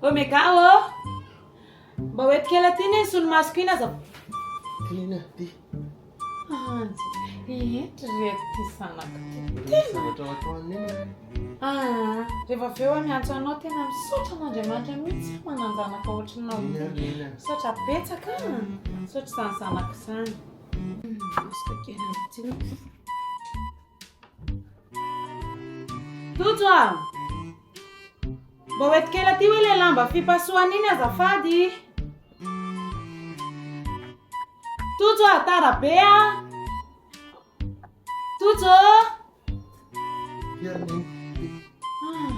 Omega ô! Mba ho ento kely aty anie ny solomasoko iny aza. Ty neny a, ty. Anjy, eto reto ty zanako ty. Misy zavatra ho atao an'i neny a. Ah, rehefa avy eo aho miantso anao tena misaotra an'Andriamanitra mihitsy aho manan-janaka ohatranao Iny ity. ary neny a. Misaotra betsaka a. Misaotra izany zanako izany. Masoko kely an'ity. Tojo a! Mba ho ento kely aty hoe ilay lamba fipasohana iny azafady. Tojo a, tara be a! Tojo! Ah,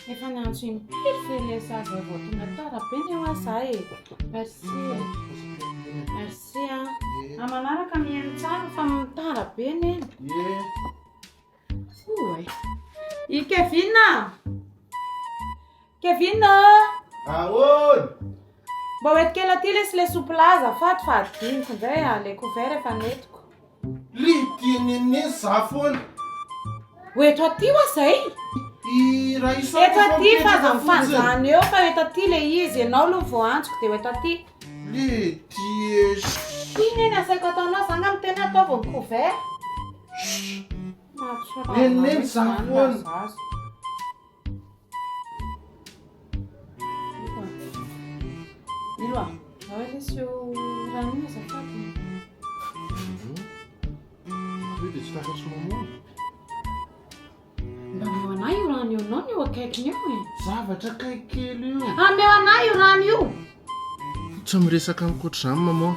efa niantso impiry ve ilay zaza vao tonga tara be ne hoa za e. Merci e. Merci a. Amin'ny manaraka mihaino tsara fa tara be neny. Oay. I Kevin a! Kevin ô! Ahoana? Mba hoento kely aty lesy ilay sopla azafady fa adinoko indray a, ilay couvert efa nentiko. Lydie nene za foana. Ho eto aty hoa zay? I Raissa Eto koa aty fa aza mipetraka fotsiny. mifanjana eo fa eto aty ilay izy, ianao aloha vao antsoko dia ho eto aty. Lydie. Ity neny asaiko ataonao, za nga miteny hoe ataovy ny couvert. Neny neny za foana. Milo a, ao lesy io rano io azafady. Io dia tsy takatry mamono. Mba ameo anah io rano io, anao no eo akaikiny eo e. Zavatra akaiky kely io. Ameo anah io rano io. Tsy miresaka amiko ohatr'izany maman.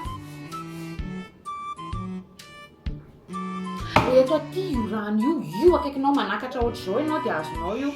Eto aty io rano io, io akaikinao manakatra ohatr'izao ianao dia azonao io.